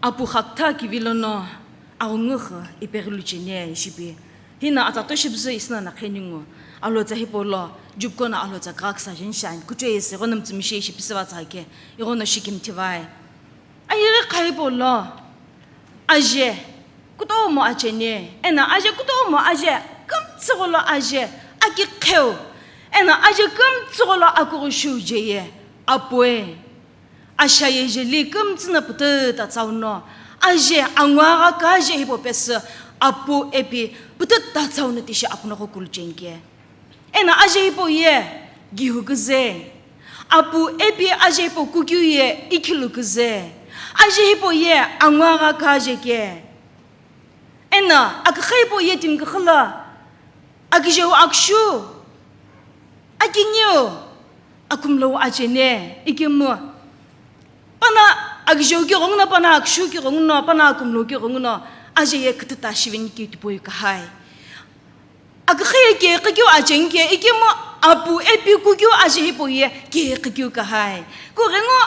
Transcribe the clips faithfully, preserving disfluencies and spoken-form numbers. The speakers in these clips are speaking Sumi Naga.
Apu xakütha kivi lono aghungu xü ipeghilu cheni ishi pi. Hino atsa toshi püzü isüna na qheningu. Alhotsa hipau lo, jupuko no alhotsa kha küsa jeni shiani. Kuchou yese ighono mütsümishei ishi pisüva tsakhe. Ighono shikimthi vai. Ayeghi qha hipau lo, aje kutomo acheni, eno aje kutomo aje kümtsügholo aje akiqheu, eno aje kümtsügholo akughusheu jeye, apue. Ashaye jeli kümtsü no pütüta tsau no, aje anguagha kaje hipau pesü, apu epi pütüta tsau no tishi apunoqo kulu cheni ke. Eno aje hipau ye gihu küze, apu epi aje hipau kukeu ye ikhilu küze, aje hipau ye anguagha kaje ke. Eno aküqhü hipau ye timi küxü lo, akijeu akushu, akiniu akumlou acheni, ikemu pana akijeu keu ghenguno, pana akushu keu ghenguno, pana akumlou keu ghenguno, aje ye kütüta shiveni keu tipau ye kahai. Aküqhü ye kighi keu acheni ke, ikemu apu epi kukeu aje hipau ye kighi keu kahai. Kughengu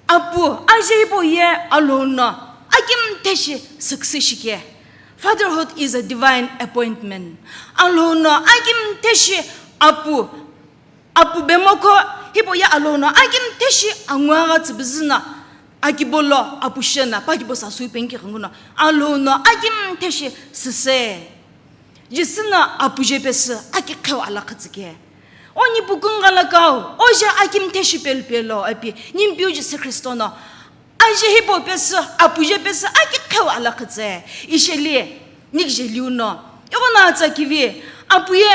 apu aje hipau ye Alhou no akimthe shi success shike. Fatherhood is a divine appointment. Alhou no akimthe shi apu, apu bemokho hipau ye Alhou no akimthe shi anguagha tsübüzü no akibo lo apu shena pakibo sasü penki ghenguno Alhou no akimthe shi süse. Jisü no apu je pesü akiqheu alakhütsü ke. O nipu kungala kau, o je akimthe shi pelu pelo api, nimpiu Jisü Khristo no aje hipau pesü, apu je pesü akiqheu alakhütsü. Isheli, nikijeliu no, ighono atsa kivi, apu ye,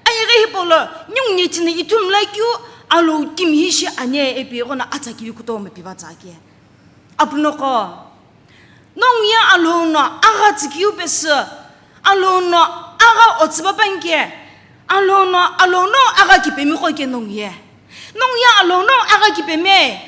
ayeghi hipau lo, ningu nithina ithumla keu, Alhou kimihi shi ani epi ighono atsa kivi kutomo piva tsakhe. Apunoqo, nongu ye Alhou no agha tsükeu pesü, Alhou no agha otsüpa panke, Alhou no, Alhou no agha kipemiqo ke nongu ye. Nongu ye Alhou no agha kipemi,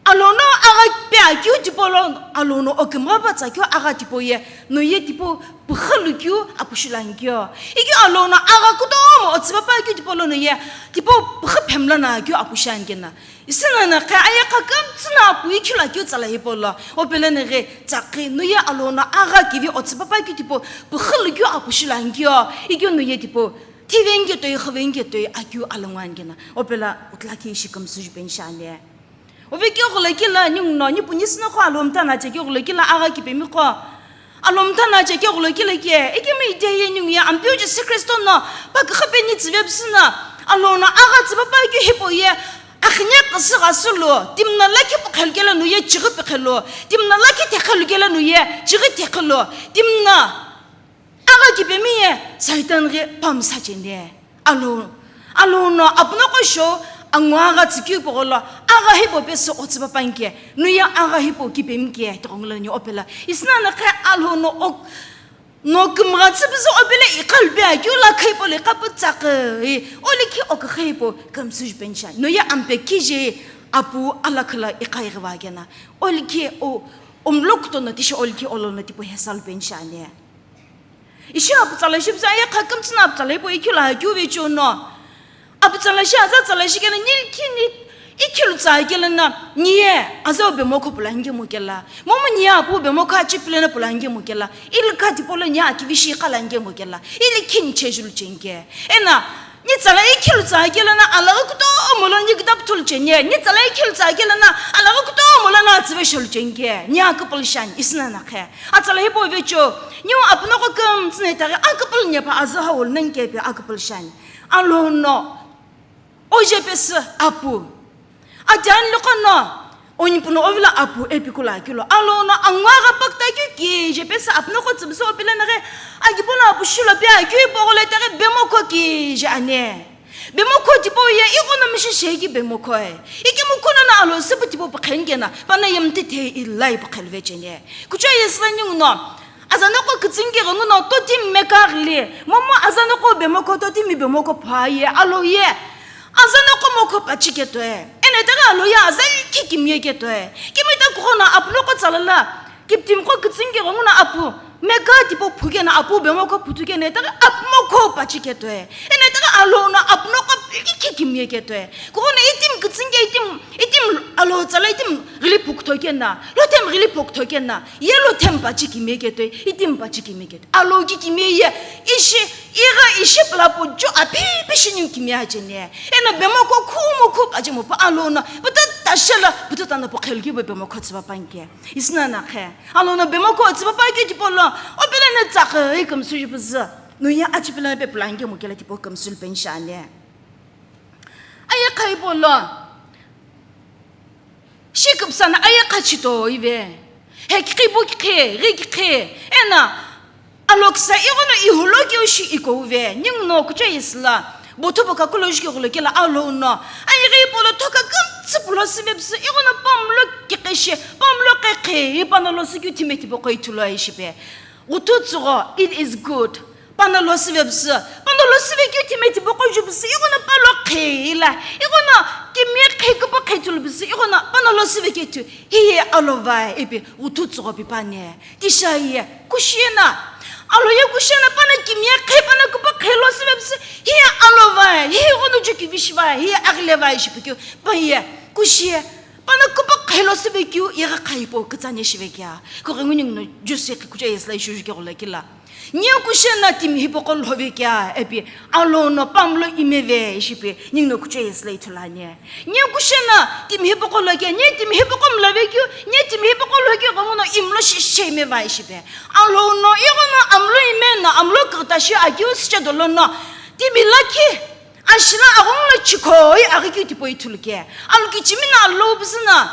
Alhou no agha pe akeu tipau lo, Alhou no okimgha pa tsakeu agha tipau ye, no ye tipau püxü lukeu apu shi lo anikeu. Ikeu Alhou no agha kutomo otsüpa pa akeu tipau lo no ye, tipau püxü phemla no akeu apu shi anikena. Isüna na qhe ayeghi kümtsü no apu ikhilu akeu tsala hipau lo, opela no ghi tsakhi, no ye Alhou no agha kivi otsüpa pa akeu tipau püxü lukeu apu shi lo anikeu, ikeu no ye tipau thiveni ke toi, xüveni ke toi akeu alongu anikena, opela utla ke ishi kümsü jupeni shi ani. Ove keu gholo kila ningu no, nipu nisü no qo Alhou mtha no ache keu gholo kila agha kipemiqo. Alhou mtha no ache keu gholo kila ke, ikemu ite ye ningu ye Ampeu Jisü Khristo no, pa küxü peni tsüve püsü no, Alhou no agha tsüpa pa keu hipau ye, akhine küsü gha sülu, timi no lakhi puqhelu kelo no ye chighi puqhelu, timi no lakhi theqhelu kelo no ye chighi theqhelu, timi no agha kipemi ye Saitan ghi pamsa cheni. Alhou, Alhou no apunoqo shou anguagha tsükeu pogho lo, agha hipau pesü otsüpa panke, no ye agha hipau kipemi ke, tighengulo ni opela. Isüna na qhe Alhou no ok, no kümgha tsüpüzü opela iqalpe akeu lakhi hipau lo iqapu tsakhi, olikhi oküxü hipau kümsü jupeni shi ani. No ye ampe kije apu alakhü lo iqaighi va kena. Olikhi o, omlo kutono tishi olikhi olo no tipau hesa lupeni shi ani. Ishi aputsala shi püzü ayeghi kümtsü no aputsala hipau ikhilu akeu vecheo no. Aputsala shi aza tsala shi kena nilkhi ni ikhilu tsa kela no, niye aza bemokho pula ngemo kela. Momu niye apu bemokho achi pile no pula ngemo kela. Ilikha tipau lo niye akivi shi khala ngemo kela. Ilikhi ni chejulu cheni ke. Eno, ni tsala ikhilu tsa kela no alaghi kutomo lo ni kitapu thulu cheni. Ni tsala ikhilu tsa kela no alaghi kutomo lo no atsüve sholu cheni ke. Niye aküpülü shi ani, isüna na qhe. Atsala hipau vecheo, niu apunoqo kümtsü no itaghi aküpülü niye pa azü hau lo nani kepe aküpülü shi ani. Alhou no, oje pesü apu. Ati ani loqo no, onipu no ovilo apu epi kula kelo. Alhou no anguagha pakta keu kije pesü apunoqo tsüpüzü opela no ghi, akibo no apu shi lo pe akeu hipau lo itaghi bemokho kije ani. Bemokho tipau ye ighono mishi sheki bemokho e. Ikemu kuno no Alhou süpü tipau puqheni kena, pana ye mtithe ilai puqhelu vecheni. Kuchou yesü lo ningu no, aza noqo kütsüni keghengu no totimi mekaghili, momu aza noqo bemokho totimi bemokho pha ye, Alhou ye. Aza noqo mokho pachi ketoe. Eno itaghi Alhou ye aza likhi kimiye ketoe. Kimita kughono apunoqo tsala lo, kiptimiqo kütsüni keghengu no apu meka tipau phu kena apu bemokho phuthu kena itaghi apu mokho pachi ketoe. Eno itaghi Alhou no apunoqo likhi kimiye ketoe. Kughono itimi kütsüni ke itimi, itimi Lo tsala itimi ghili phukutho kena, lo timi ghili phukutho kena, ye lo timi pachi kimiye ketoi, itimi pachi kimiye ketoi. Alo ki kimiye ye, ishi, igha ishi pula pujo api pishi niu kimiye ajene. Eno bemoko khumu khu pachi mopa alo no, puta tashala, puta tana po khelu ki bo bemoko tsiba panke. Isna na khe. Alo no bemoko tsiba panke tipo lo, o pele ne tsakhe, ikum suji puza. No ye achi pele pe pulange mo kela tipo kum sul penshane. Aye khai polo. Shi kupsana aye kha chito ive. He kikhi bu kikhi, ghi kikhi. Ena, aloksa ighono ihulo keu shi iko uve. Ninguno kucha isla. Botu boka kulo shi keghulo kela alo no. Aye ghi polo thoka kumtsi pulo sive psu ighono pamlo kikhi shi. Pamlo kikhi, ipana lo sikyu thime tipo koi thulo aye shipe. Ghutu tsugho, it is good. Pano lo sive psu, pano lo sive keu thime tipaqo ju psu, ighono palo khila, ighono kimiye khe kupa khe thulu psu, ighono pano lo sive keu thu, hiye alo vai, ipi ghutu tsugho pi pane. Tisha ye, kushena, alo ye kushena pano kimiye khe pano kupa khe lo sive psu, hiye alo vai, hiye ighono ju kivishi vai, hiye aghile vai shipi keu, pa ye, kushe, Pano kupa khelo sive keu, igha kha hipau kütsani shive kea. Kughengu ninguno juice kucha yesla ishu ju keghola kila. Nye kushena timi hipaqo lhove kea, epi alo no pamlo imeve ishipi, ninguno kucha yesla ithulani. Nye kushena timi hipaqo lo kea, nye timi hipaqo mlove keu, nye timi hipaqo lo keu, kughenguno imlo shishe imeva ishipi. Alo no, ighono amlo ime no, amlo kürta shi akeu siche dolo no, timi lakhi, Ashila aghungu lo chikoi aghikeu tipau ithulu ke. Alu kichimi na alo püzü na.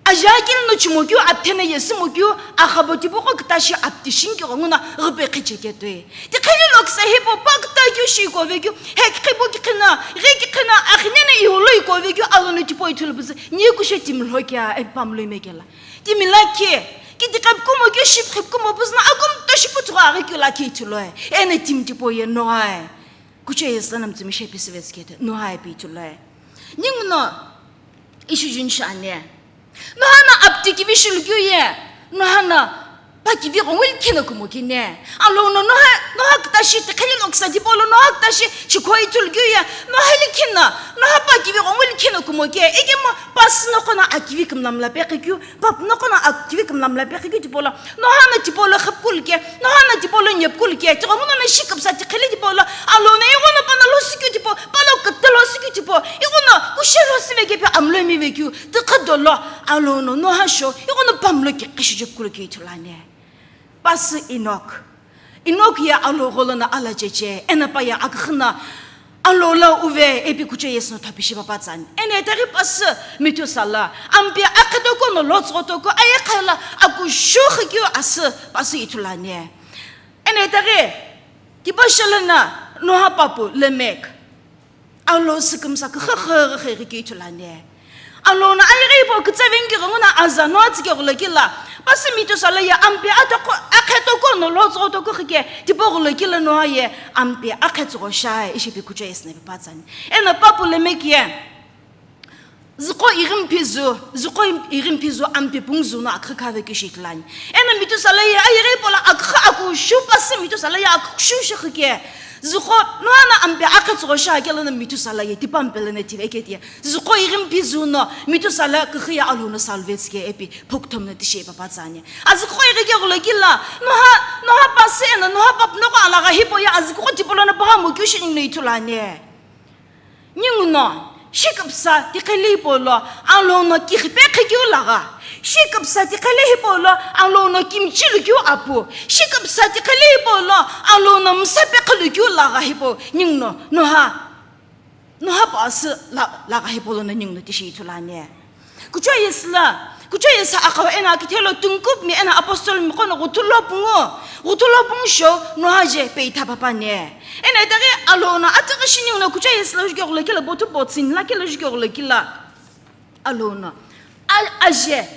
Ajakil no chumokeu, apthena yesümokeu, akhabo tipaqo kütashi aptishin keu ghungu na ghüpe khiche ketoi. Tikheli loksa hipau pa küta keu shi ikovekeu, he kikhipu kikhina, ghi kikhina, akhine na iholo ikovekeu, alo no tipau ithulu püzü, ni kushe timi lho kea, e pamlo ime kela. Timi lakhi, kitikhap kumo keu, shipkhap kumo püzü na, akum to shipu thugha aghikeu lakhi ithulu e. Ene timi tipau ye no ai. Kucha yesla na mtsumi shepi sivetsükete, Noha ipi ithulu e. Ninguno, ishu jun shane. Noha na apti kivi shulu keu ye, Noha na pa kivi ghongwi likhina kumo kine. Alo no Noha, Noha kutashi tikheli loksa tipolo, Noha kutashi chikho ithulu keu ye, Noha likhina, Noha pa kivi ghongwi likhina kumo ke, ikemu pa sünoko na akivi kümlamla pekhe keu, Papu noko na akivi kümlamla pekhe keu tipolo, Noha na tipolo khapkulu ke, Noha na tipolo nyepkulu ke, tighomuno na shikapsa tikheli tipolo, alo no ighono pano lo sikeu tipo, palo kata lo sikeu tipo, ighono kushe lo sive kepe amlo imive keu, tikha dolo, alo no Noha sho, ighono pamlo ke, kishi jepkulu ke ithulane. Pasü Enok. Enok ye alo gholo na ala cheche, ena pa ye akükhü na alo la uve, epi kucha yesü no thopishi papa tsani. Ena itaghi pasü Methusala, ampi akhe toko no lo tsügho toko, aye khala akushu khikeu asü, pasü ithulani. Ena itaghi, tipashala na Noha papu Lemek. Alo sükümsa küxü xü xü xü keu ithulani. Alo no ayeghi hipau kütsa vengi ghungu na aza no atsike ghulokila. Pasü Methusala ye ampi atoko, akhe toko no lo tsügho toko xike tipau ghulokila Noha ye ampi akhe tsügho shai ishipi kucha yesü na pipatsani. Eno papu Lemek ye. Züqo ighimpi zu, züqo ighimpi zu ampi pungzu no akükhü khave keu shi ithulani. Eno Methusala ye ayeghi hipau lo akükhü akushu pasü Methusala ye akushu shi xike. Züqo Noha na ampe akhe tsügho shi akelo no Methusala ye tipa ampe lo no tive ketiye. Züqo ighimpi zu no Methusala küxü ye alo no salve tsike epi phokuthomu no tishi papa tsani. Azüqo ighike ghulokila Noha, Noha pasü eno Noha papu noko alagha hipau ye azüqo tipolo no paha mo keu shi ninguno ithulani. Ninguno, shikapsa tikheli hipau lo, alo no kighipe khikeu lagha. Shikapsa tikheli hipau lo, alo no kimchi lukeu apu. Shikapsa tikheli hipau lo, alo no msape khilukeu lagha hipau. Ninguno, Noha. Noha pasü la, lagha hipau lo no ninguno tishi ithulani. Kucha yesla, kucha yesa akhawa ena akithelo tungkup mi ena apostol mi qono ghuthulo pungu, ghuthulo pungu sho Noha je peitha papa ne. Ena itaghi alo no ataghi shi ninguno kucha yesla jukeghulo kila botu botsin la kila jukeghulo kila. Alo no. A, aje.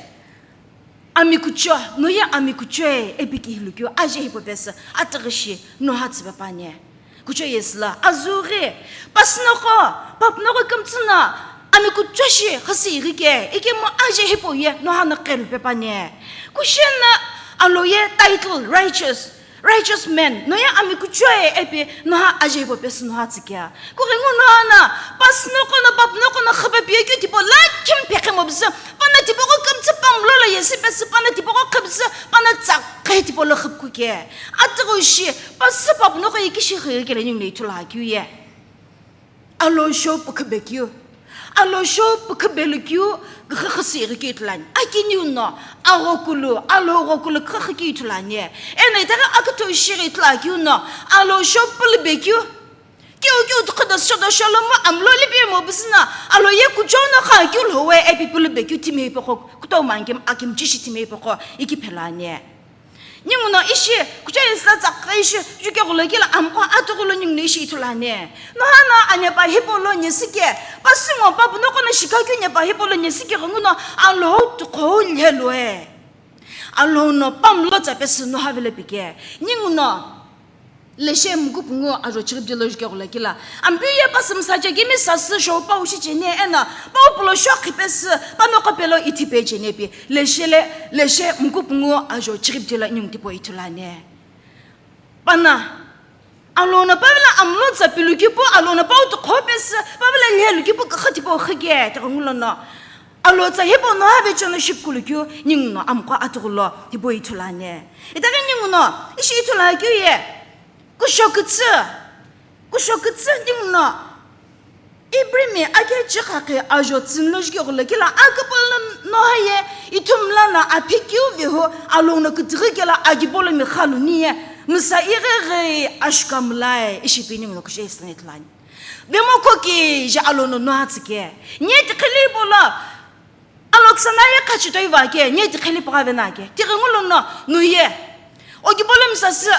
Ami kucho, no ye ami kucho e, epi kihilu keu, aje hipau pesü, ataghi shi Noha tsü papa ne. Kucha yesla, azüghi, pasü noko, papu noko kümtsü na, ami kucho shi, khasi ighike, ikemu aje hipau ye, Noha no qelu pepane. Kushena, alo ye title, righteous, righteous man, no ye ami kucho e, epi Noha aje hipau pesü Noha tsü kea. Kughengu Noha na, pasü noko no, papu noko no, khapa piye keu tipau, lakhi Püzü, pana tipaqo kümtsü pamlo lo yesi pesü, pana tipaqo khüpüzü, pana tsaqhe tipolo khüpku ke. Atüqo shi, pasü papuno ko ikishi khighi kele ningu no ithulu akeu ye. Alo sho pükhübe keu. Alo sho pükhübe lu keu, gkhükhü si ghi keu ithulu ani. Akiniu no, agho kulu, alo gho kulu gkhükhü keu ithulu ani. Eno itaghi akütho shi ghi ithulu akeu no, alo sho pülübe keu. Keu keu tuqhüdo shodo sholomu amlo lipi mo buzüna, alo ye kuchou no kha keu lhowe epi pülübe keu timi hipaqo, kutou mangi akimchi shi timi hipaqo, iki phela ani. Ningu no ishi, kuchou yesü tsaqhe ishi, juke ghulo kila amqo atughulo ningu no ishi ithulu ani. Nohana anye pa hipolo nyesike, pasingo papu noko no shikha keu nye pa hipolo nyesike ghengu no, alo tuqhou lhelue. Alo no pamlo tsa pesü noha vele pike. Ningu no, leshe muku pungu ajo chirip jelo juke ghulo kila. Ampiu ye pasü msa chekimi sasü sho pau shi cheni ena, pau pulo sho khipesü, pano kopelo ithipe cheni pi. Leshe le, leshe muku pungu ajo chirip jelo ningu tipau ithulu ani. Pana, alo no pavela amlo tsa pilu kipu, alo no pau tuqho pesü, pavela lhelu kipu kakha tipau khike, tighengu lo no. Alo tsa hipau noha vecho no shipkulu keu, ningu no amqo atughulo, tipau ithulu ani. Itaghi ningu no, ishi ithulu akeu ye. Kusho kütsü. Kusho kütsü ningu no. Ibrimi ake chikhakhi ajo tsünlo juke ghulo kila aküpülo noha ye ithumla no aphi keu vehu alo no kütüghü kela akipolo mikhalu ni ye msa ighi ghi ashuka mlae ishi pi ningu no kusho yesü ithulu ani. Vemokho kije alo no noha tsike. Nye tiqheli polo. Alo küsana ye khachi toi va ke, nye tiqheli pagha vena ke. Tighengu lo no, nuye. Okipolo msasü,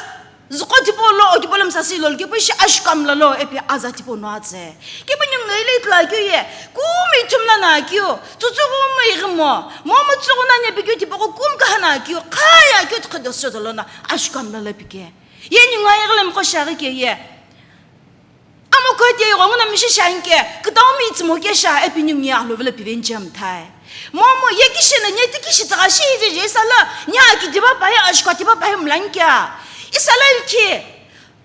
zuqo tipau lo, okipolo msasü lolo kipu ishi ashuka mlalo, epi aza tipau noha tse. Kipu ningu no ile ithulu akeu ye, kumi ithumla no akeu, tsutsu kumi ighimo, momu tsughu no nye pikeu tipaqo kumi kaha no akeu, khaya akeu tuqhüdo shodo lo no, ashuka mlalo pike. Ye ningu ayighile mqo shaghi ke ye. Amo koti ye ghengu no mishi shanke, kütau mi itsümo ke sha, epi ningu ye alo velo pivenche mthai. Momu ye kishi no nye tikishi tsa shi je je sala, nye aki tipa pahe, ashuka tipa pahe mlankya. Isala ilki,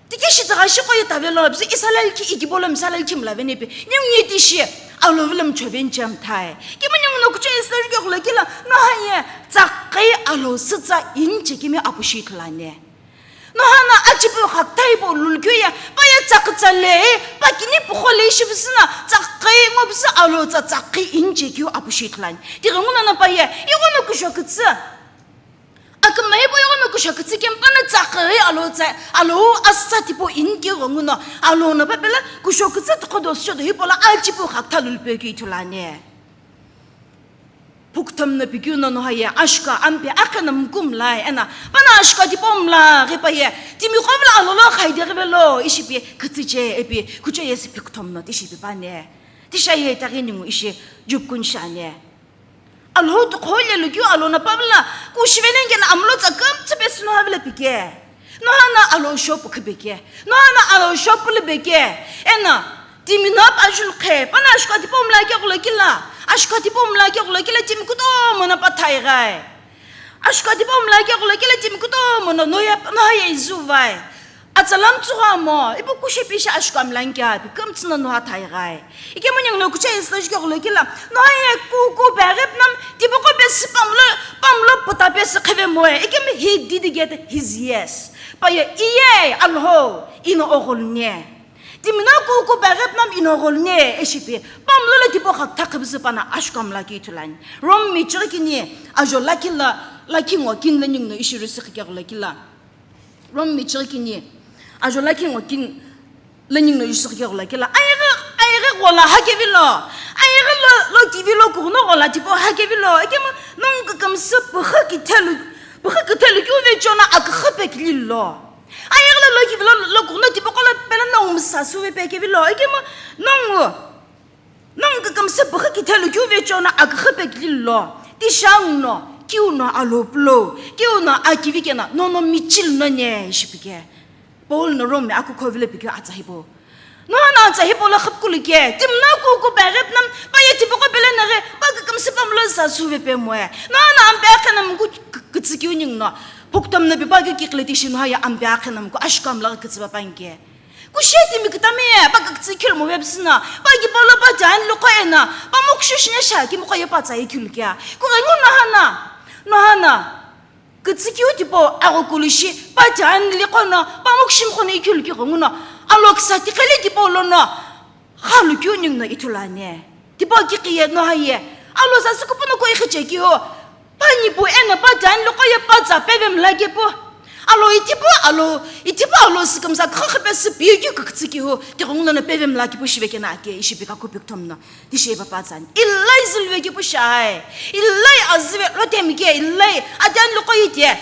tikishi tsa shi ko ye tavelo, bisi isala ilki ikipolo misala ilki mlavene pi, ningu ye tishi, alo velo mchovenche mthai. Kimu ningu no kuchou yesü juke ghulo kila, noha ye, tsaqhe alo sü tsa inche kimi apushi ithulu ani. Nohana achipu khakthai po lulukeu ye, pa ye tsakütsa le, pa kini pukho le ishi püsü na, tsakhi ngo püsü alo tsa tsakhi inche keu apushi ithulu ani. Tighengu no no pa ye, ighono kusho kütsü. Akümla hipau ighono kusho kütsü kemu pa na tsakhi alo tsa, alo asütsa tipau inkeu ghengu no, alo no pa pela kusho kütsü tuqhodo süshodo hipau lo achipu khaktha lulupeu keu ithulu ani. Pukthom no pikeu no noha ye ashuka ampe akhe no mkumlai ena, pana ashuka tipau mla ghi pa ye, timi qo velo alo lo khaide ghi velo, ishi pi kütsüche epi, kuchou yesü pukthom no tishi pi pa ne. Tisha ye itaghi ningu ishi jupkun sha ne. Alo tuqho lelo keu alo no pa vela, kushi vene ngena amlo tsa kümtsü pesü noha vela pike. Nohana alo sho pukhu beke. Nohana alo sho pulu beke. Ena, timi no pa jul khe. Pana ashuka tipau mla ke ghulo kila. Ashuka tipau mla ke ghulo kila timi kutomo no pa thai ghai. Ashuka tipau mla ke ghulo kila timi kutomo no noya, noha ye izu vai. Atsalam tsughamo, ipu kushe pisha ashuka mla ke api, kümtsü no noha thai ghai. Ikemu ningu no kuchou yesü juke ghulo kila, noha ye kuku peghe pnam, tipaqo pesü pamlo, pamlo puta pesü kheve moe. Ikemu he did get his yes. Pa ye, iye, Alhou, ino oghol ne. Timi no kuku peghe pnam ino oghol ne, ishi pi, pamlo lo tipaqo khaktha khapüzü pana ashuka mla ke ithulu ani. Rom mi chirikini, ajo lakhi la, lakhi ngo kini lo ningu no ishi rüsü khike ghulo kila. Rom mi chirikini, ajo lakhi ngo kini lo ningu no ishi khike ghulo kila. Ayeghi, ayeghi ghola hakevilo. Ayeghi lo, lo kivilo kughno ghola tipau hakevilo. Ikemu nongu kükümsü püxü kithelu, püxü kithelu keu vecho no aküxü pekililo. Ayeghi lo, lo kivilo lo kughno tipaqo lo pelo nongu msa suve pekevilo. Ikemu nongu Nongu kükümsü püxü kithelu keu vecho no aküxü pekililo. Tishangu no, kiu no alo pulo, kiu no akivi keno, nono michil no ne ishi pike. Paul no Rome akukho vilo pikeu atsa hipau. Nono atsa hipau lo khapkulu ke, timi no kuku peghe pnam, pa ye tipaqo pelo naghi, pa kükümsü pamlo sa suve pe moe. Nono ampe akhe no mku k-, kütsü keu ningu no, pukthom no pi pa keu kiqile tishi noha ye ampe akhe no mku ashuka mla kütsü pa panke. Kushe timi kütami ye, pa küktsü khilo mo vepsü na, pa kipau lo pa jan lo ko ena, pa mo Kushu shine sha kimiqo ye pa tsa ye kilu kea. Kughengu nohana, nohana. Kütsükeu tipau aghokulu shi, pa tianli qono, pa mokushimqo no ikhilu keu ghenguno, alo kisa tiqheli tipau lono, khalu keu ninguno ithulu ani. Tipau kiqi ye, noha ye, alo sasü kupuno ko ikhiche keu, pa nipu eno pa tianli qo ye pa tsa peve mla kepu. Alo ithipu, alo, ithipu alo sükümsa khakhipe sü pi keu kükütsü keu, tighenguno no peve mla kepu shive kena ake, ishi pi kaku pi kuthomno. Tishi papa tsan. Ilai zilve ki pushai. Ilai azive rotem ke ilai. Atan loko ite.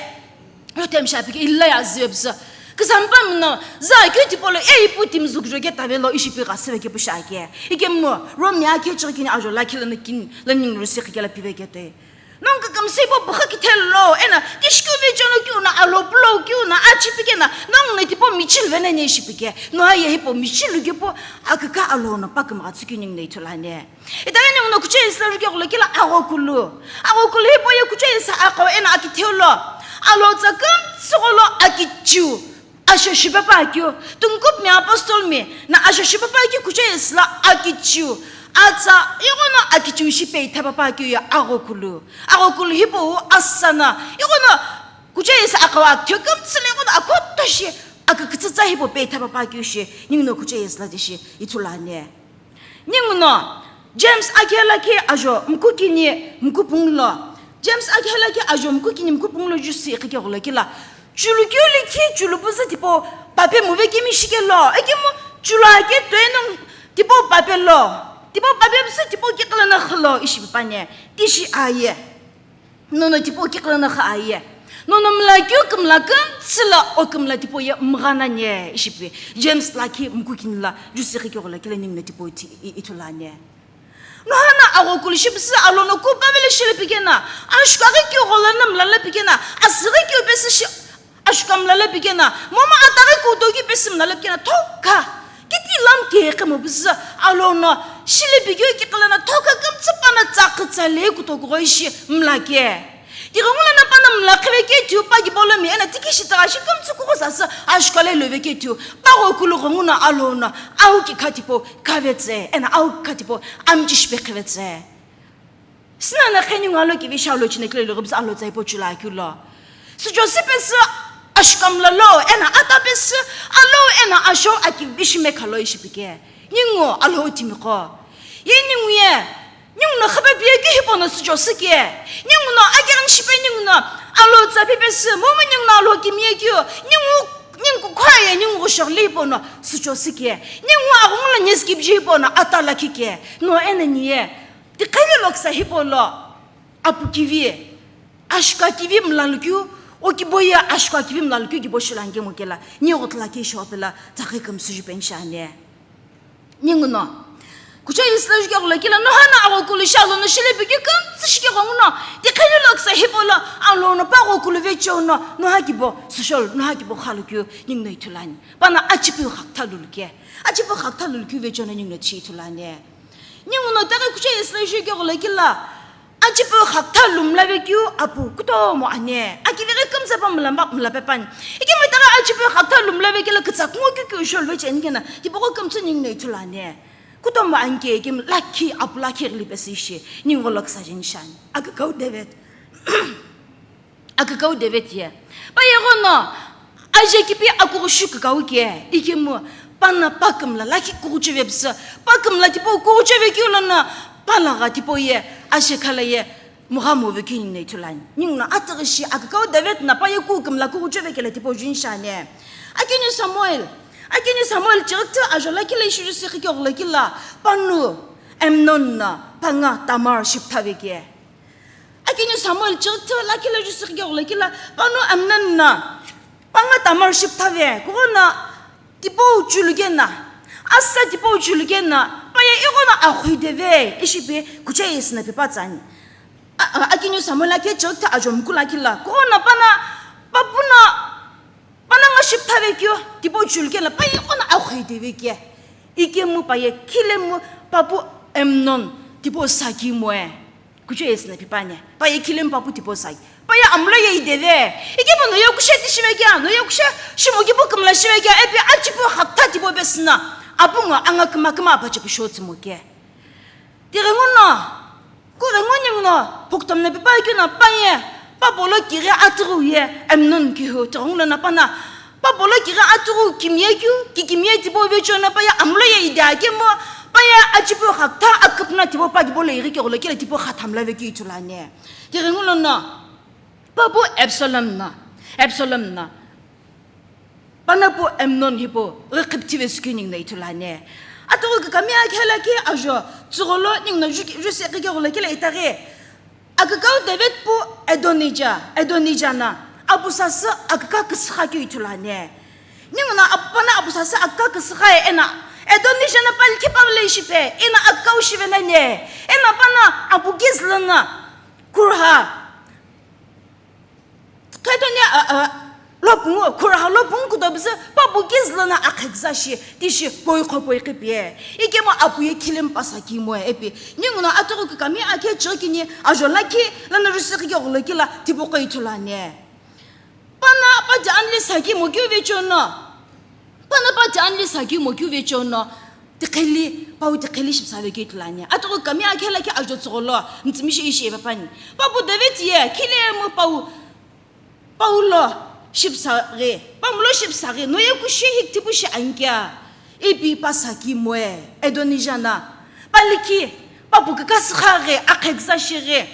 Rotem shapi ke ilai azive psa. Kizampa mno. Za ke tipolo e ipu tim zuk joke tavelo ishi pi gasive ke pushai ke. Ike mo. Rom ya ke chirkin ajo la kila nakin. Laning rusi kikela pive ke te. Nong kakam sebo bukha kithelo. Ena tishku ve jono kiuna alo plo kiuna achi pikena. Nong ne tipo michil vene ne ishi pike. No aye hipo michil ke po. Akaka alo no pakam gatsu kining ne itulane. Itaghi ninguno kuche isla rike gholo kila aghokulu. Aghokulu hipau ye kuche isa aqo eno akitheu lo. Alo tsa kümtsü gholo akichiu. Asho shipapa akeu. Tungkupmi apostolmi. Na asho shipapa akeu kuche isla akichiu. Atsa ighono akichiu shipe ithapapa akeu ye aghokulu. Aghokulu hipau asana. Ighono kuche isa aqo akitheu kümtsü le ighono akhoto shi. Akakütsütsa hipau pe ithapapa akeu shi. Ninguno kuche isla tishi. Ithulane. Ninguno, James akhe lakhi ajo mkukini mkupunglo. James akhe lakhi ajo mkukini mkupunglo jusi iqhike gholo kila. Chulu keu likhi chulu püzü tipau pape muve kimi shikelo. Ekemu chulu ake tuenung tipau pape lo. Tipau pape püzü tipau kiqilo no khilo ishi pipane. Tishi aye. Nono tipau kiqilo no kha aye. Nono mla keu kümla kümtsü la o kümla tipau ye mghanane ishipi. James lakhi mkukini la jusi khe keghola kila ninguno tipau ti i- ithulane. Nohana aghokulu shipüsü alono ku pavele shile pikena. Ashukaghi keu ghola na mlala pikena. Asüghi keu pesü shi Ashuka mlala pikena, momu ataghi kutoki pesi mlala pikena, thoka. Kiti lam kekhe mo pesi alono, shile pikeu kiqilana thoka kümtsü pana tsaqhütsa le kutoku ghoishi mlake. Tighengu lana pana mlakhive kethiu pa kibolomi, ena tikishi tagha shi kümtsü kugho sasü ashuka le love kethiu, pa ghokulu ghenguno alono, au kikha tipau khavetse, ena au kikha tipau amchi shipe khivetse. Sinana qheni ngalo kivi shalo chine kile lo gibsa alo tsai pochula kilo. Sujo sipesi ashukamla lo, ena ata pesi alo, ena asho akivi shime khalo ishipike. Ningu alo timiko. Ye ningu ye, ningu no khape pie ki hipo no sujo sike. Ningu no agen shipe ningu no alo tsa pipesi, momu ningu no alo kimie kio. Ningu, ningu khwaye, ningu shorli hipo no sujo sike. Ningu agungla nyeski bji hipo no ata lakike. No ena niye. Tiqheli loksa hipau lo, apu kivi, ashuka kivi mlalukeu, o kibo ye ashuka kivi mlalukeu kibo shulangemo kela, ni ghotla ke shopela, tsaqhi kümsü ju penshane. Ninguno. Kucha isla ju keghola kila, nohana aghokulu shalono shile pikeu kümtsü shikegho nguno, tiqheli loksa hipau lo, alono pa ghokulu vecheono, noha kibo, sushol, noha kibo khalukeu, ninguno ithulani. Pana achipu khaktha luluke. Achipu khaktha lulukeu vecheono ninguno chi ithulani. Ninguno taghi kuche isla ju keghola kila. Achipu khaktha lumla vekeu apu kutomo ane. Akiveghi kümtsü pa mlamba mlape pani. Ikemu taghi achipu khaktha lumla vekela kütsa kungu keu keu shol veche ani kena. Tipaqo kümtsü ninguno ithulu ane. Kutomo anke ikemu lakhi apu lakhi ghili pesi ishi. Ningu loksa jeni shani. Akakau David. Akakau David ye. Pa yeghono, aje kipi akughu shu kakau ke, ikemu, pana pa kümla lakhi kughucheve püsü, pa kümla tipau kughucheve keu lono, pa lagha tipau ye, aje khala ye, mugha move keu ninguno ithulani. Ninguno ataghi shi akakau David na pa ye ku kümla kughucheve kela tipau juni shani. Akiniu Samuel, akiniu Samuel chighi küthü ajo lakhi la ishi ju sikhi keghola kila, panu Amnon na, panga Tamar shipthave ke. Akiniu Samuel chighi küthü lakhi la ju sikhi keghola kila, panu Amnon na, panga Tamar shipthave, kughono tipau chulukena, asa tipau chulukena, pa ye ighono axuideve, ishipi kuche isna pipatsani. A, a, akiniu Samuel akhe chighi küthü ajo mkula kila, kughono pana, papuno, Panongu shipthave keu, tipau chulukela, pa ighono axuideve ke. Ikemu pa ye khilemu papu Amnon, tipau saki moe. Kuche isna pipane. Pa ye khilemu papu tipau saki. Pa ye amlo ye ideve. Ikemu no ye kushe tishive kea, no ye kushe shimo kipu kümla shive kea, epi achipu khaktha tipau pesüna. Apungu anga küma küma apachipu shotsumo ke. Tighenguno, Phukutomo no pipa keu no paye, pa polo kighi atughu ye Amnon kihu tighengu lono pana, pa polo kighi atughu kimiye keu, kikimiye tipau vecheo no paye amulo ye ide akemu, paye achipu gha kutha aküpüna tipau pa kipolo ighi keghulo kile tipau gha thamla vekeu ithulu ani. Tighengu lono, papu Absalom no, Absalom no, pana pu Amnon hipau ghi qhipithive sükeu ninguno ithulu ani. Atughu kükami akhe lakhi ajo tsugholo ninguno ju-, jusi iqi keghulo kile itaghi. Akükau David pu Adonija, Adonija no apu sasü aküka küsügha keu ithulu ani. Ninguno apu pana apu sasü aküka küsügha ye eno Adonija no pa likhi pa lo ishi pi, eno akükau shive nani, eno pana apu kizü lono kurha. Khetoni, a, a, lopungu, khuraha lopungu kudo püzü, papu kizü lono akheküza shi, tishi poiqho poiqhi pi. Ikemu apu ye khilemu pasa kimoe ipi. Ninguno atughu kükami akhe chighi kini ajo lakhi lono jusi iqi keghulo kile tipaqo ithulu ani. Pana pa ti anli saki mo keu vecheo no. Pana pa ti anli saki mo keu vecheo no. Tiqheli, pau tiqheli shipüsa vekeu ithulu ani. Atughu kükami akhe lakhi ajo tsugholo, mütsümishei ishi ipi pani. Papu David ye, khilemu pau, pau lo shipüsa ghi, pamu lo shipüsa ghi, no ye kushe hi kuthipu shi ani kea, ipi pa saki moe, Adonija no. Pa likhi, papu kükasügha ghi, akheküza shi ghi.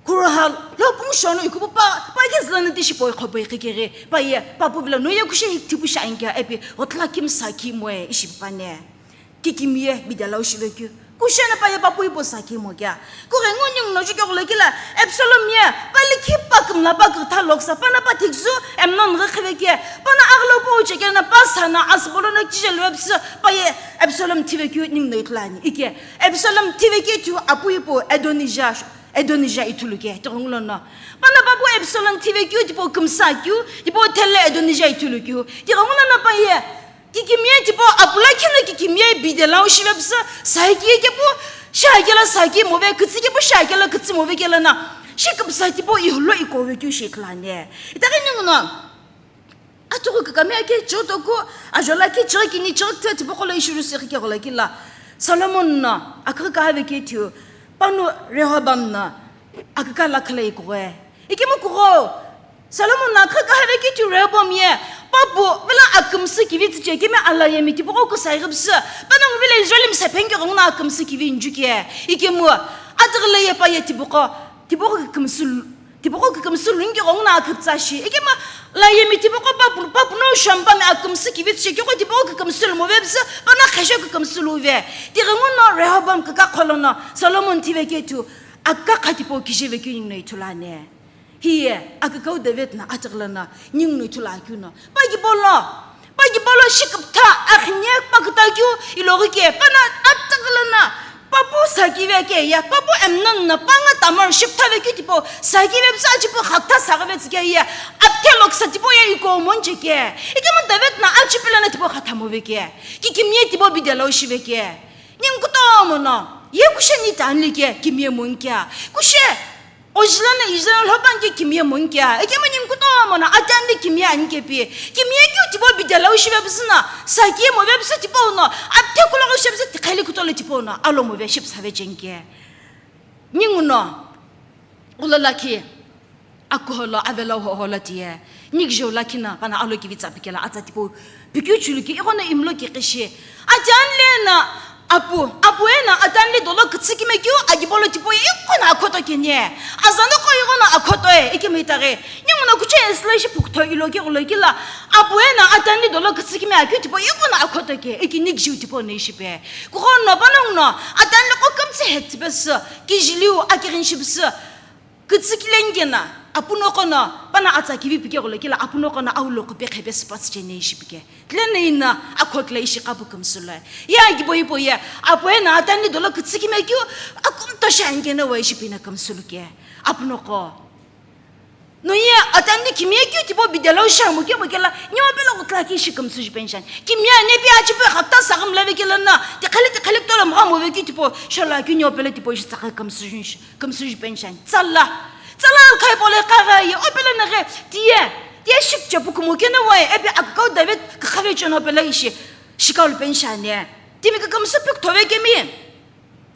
Khuraha lopungu shono ikupu pa, pa kizü lono tishi poiqho poiqhi keghi, pa ye, papu vilo no ye kushe hi kuthipu shi ani kea ipi, ghotla kimsa kimoe ishi pi pani. Kikimiye bidela ushive keu. Kushe no pa ye papu ipo saki mo kea. Kughengu ninguno ju keghulo kile, Absalom ye, pa likhi pa kümla pa kükha loksa, pana pa thiküzü, Amnon ghi qhive kea, pana aghülo pu uche kea no pa sa no asübo lono kije luve püsü, pa ye, Absalom thive keu ninguno ithulu ani. Ike, Absalom thive keu tiu apu ipo Adonija. Adonija ithulu ke, tighengu lono. Pana papu Absalom thive keu, tipau kümsa keu, tipau thele Adonija ithulu keu. Tighengu lono pa ye, kikimiye tipau apu lakhi no kikimiye bidela ushive püsü, saki kepu, shakelo saki move, kütsü kepu shakelo kütsü move kelo no. Shi kümsa tipau ihulo ikove keu shi ithulu ani. Itaghi ninguno. Atughu kükami akhe chighi toku, ajo lakhi chighi kini chighi kuthu tipaqo lo ishi jusi iqi keghulo kile. Solomon no, aküka have keu tiu, panu Rehoboam no, aküka lakhi lo ikughoe. Ikemu kugho, Solomon no aküka have keu tiu Rehoboam ye, papu, vilo akümsü kivi tsüche, ikemu alayemi tipaqo küsa ighi püsü, panongu vilo Israelmi sephen keghenguno akümsü kivi nju ke, ikemu, atughu lo ye pa ye tipaqo, tipaqo kükümsü lu-, Tipaqo kükümsü lungi ghenguno aküpütsa shi. Ikemu layemi tipaqo papu, papu no shambami akümsü kivi tsüche keu tipaqo kükümsü lu move püsü, pana kheshe kükümsü luve. Tighenguno Rehoboam kükakho lono Solomon thive keu tiu, akükakha tipaqo kije vekeu ninguno ithulu ani. Hiye, akükau David no atughu lono ninguno ithulu akeu no. Pa kipolo. Pa kipolo shi küpütha akhine pa küta keu iloghi ke, pana atughu lono papu saki ve ke ye, papu Amnon no panga Tamar shipütha vekeu tipaqo saki ve püsü achipu gha kutha saghi vetsü ke ye, apthe loksa tipaqo ye iko monche ke. Ikemu David no achipu lono tipaqo gha tha move ke. Kikimiye tipaqo bidela ushive ke. Ningu kutomo no, ye kushe ni ti anli ke, kimiye monke a. Kushe Oji lono iji lono lhopani ke kimiye monke a, ikemu ningu kutomo no ati anli kimiye ani ke pi, kimiye keu tipaqo bidela ushive püsü no, saki move püsü tipaqo no, apthe kulo ushive püsü tiqheli kuto lo tipaqo no, alo move shipüsave cheni ke. Ninguno, ulo lakhi, akuholo, avelo hoholo tiye, nikijeu lakhi no, pana alo kivi tsa pikelo, atsa tipaqo, pikeu chulu ke, ighono imlo ke kishi, ati anli no, Apu, apu eno ati anli dolo kütsü kime keu, akipolo tipaqo ye ighono akhoto keni. Azanoko ighono akhoto e, ikemu itaghi. Ninguno kuche eslo ishi phukutho ilo keghulo kile. Apu eno ati anli dolo kütsü kime akeu tipaqo ye ighono akhoto ke, iki nikijeu tipaqo no ishi pi. Kughono panonguno, ati anli qo kümtsü hektsü pesü, kijiliu akighi shi pesü. Kütsü kilenike no, apunoqo no, pana atsa kivi pikeghulo kile, apunoqo no aulo qhipe qhipe süpatsi cheni ishi pike. Tile no ino, akho kile ishi qapu kümsü lo. Ye akibo ipo ye, apu eno ati anli dolo kütsü kime keu, akumto shi ani keno wa ishi pino kümsü luke. Apunoqo. No ye ati anli kimiye keu tipaqo bidelo shi amo kemo kela, nyo pelo kutla ki ishi kümsü ju pension. Kimiye ane pi achipu gha kutha saghi mlave kelo no, tiqheli tiqheli kutolo mgha move keu tipaqo, shola keu nyo pelo tipaqo ishi tsaghi kümsü ju ishi. Kümsü ju pension. Tsala. Tsala alkhai pole kagha ye, opelo naghe, tiye, tiye shikche pu kumo keno wae, epi akükau David kükhavecheo no pelo ishi, shikau lu pension ye. Timi kükümsü pi kuthove kemi.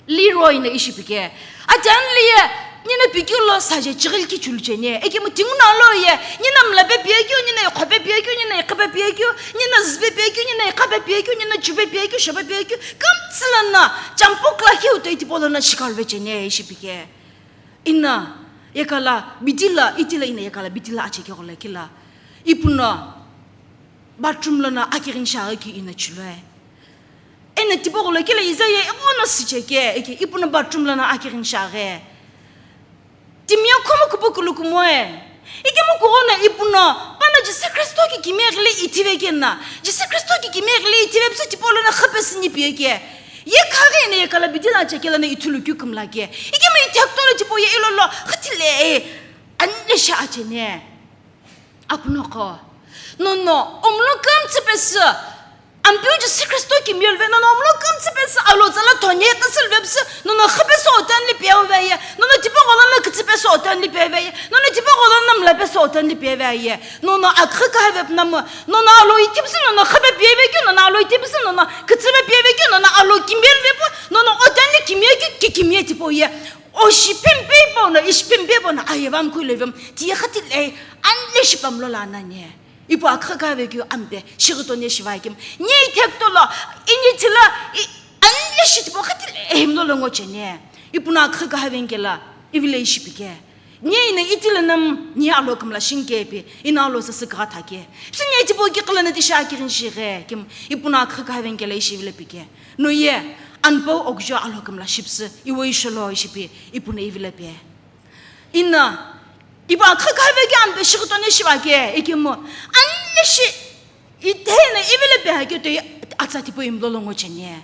Leroy no ishi pike. Ati ani liye, nina pikeu lo saje chighi likichulu cheni. Ikemu tinguna lo ye, nina mlape piakeu, nina iqhope piakeu, nina iqhipe piakeu, nina züpe piakeu, nina iqhape piakeu, nina chupe piakeu, shope piakeu, kümtsü lono, champukla hiu toi tipau lono shikalve cheni ishi pike. Ina, yekala, bitila, itila ina yekala, bitila achekeghola kila. Ipuno, bathroom lono akighini shaghi ki ina chulue. Ena tipau gholo kila iza ye ighono sicheke, eke ipuno bathroom lono akighini shaghi. Timiye khomu kupu kulukumoe. Ikemu kughono ipuno, pana Jisü Khristo ki kimiye ghili ithive kena. Jisü Khristo ki kimiye ghili ithive püsü tipau lono khapesü nipiye ke. Ye khaghi ena yekala bitila achekela na ithulu keu kümla ke. Ikemu ithekutolo tipau ye ilolo, khatile, e, anile shi achene. Apunoqo. Nono, omlo kümtsü pesü. Ampeu Jisü Khristo kimiye luve, nono omlo kümtsü pesü, alo tsala thonye khisü luve püsü, nono khapesü otanli piye veye, nono tipau gholo na kütsü pesü otanli piye veye, nono tipau gholo na mla pesü otanli piye veye, nono akhü kahave pünamu, nono alo ithi püsü, nono khape piye vekeu, nono alo ithi püsü, nono kütsü pe piye vekeu, nono alo kimiye luve pu, nono otanli kimiye keu, ki kimiye tipau ye. O shipimpe ipo no, ishipimpe ipo no, aye vam kuile vem, tiye khatile, anile shipamlo la nanye. Ipo akhü kahave keu ampe, shighi tone shiva kim. Nye ithekutolo, inyi thila, i, anile shi tipau khatile, ehimlo lo ngochene. Ipuno akhü kahave nkela, ivile ishi pike. Nye ina itila nam, nye alo kümla shinke pi, ina alo sasü kugha thake. Püsü nye tipau ki khala na tisha akighini shighi kim, ipuno akhü kahave nkela ishi ivile pike. No ye, anpau okujo alo kümla shipüsü, iwe isholo ishipi, ipuno ivile pe. Ina, ipu akhü kahave ke anpe shighi tone shiva ke, ikemu, anile shi, ithena ivile pe hake toi atsa tipau imlo lo ngochene.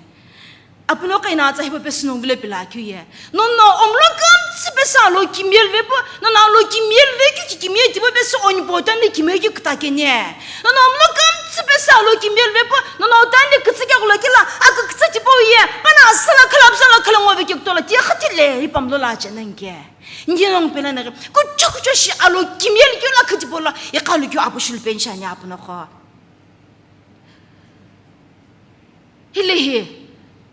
Apunoqo ina atsa hipau pesü no vile pe la keu ye. Nono omlo kümtsü pesü alo kimiye luve pu, nono alo kimiye luve keu ki kimiye tipau pesü onipo otanli kimiye keu kütakene. Nono omlo kümtsü pesü alo kimiye luve pu, nono otanli kütsü keghulo kila, akükütsü tipau ye, pana asala khala, apsala khala ngove keu kutola, tiye khatile, ipamlo la chenenke. Nye nong pela naghi, kucho kucho shi alo kimiye lukeu la khitipolo, iqa lukeu apu shulu penshani apunoqo. Hilehi,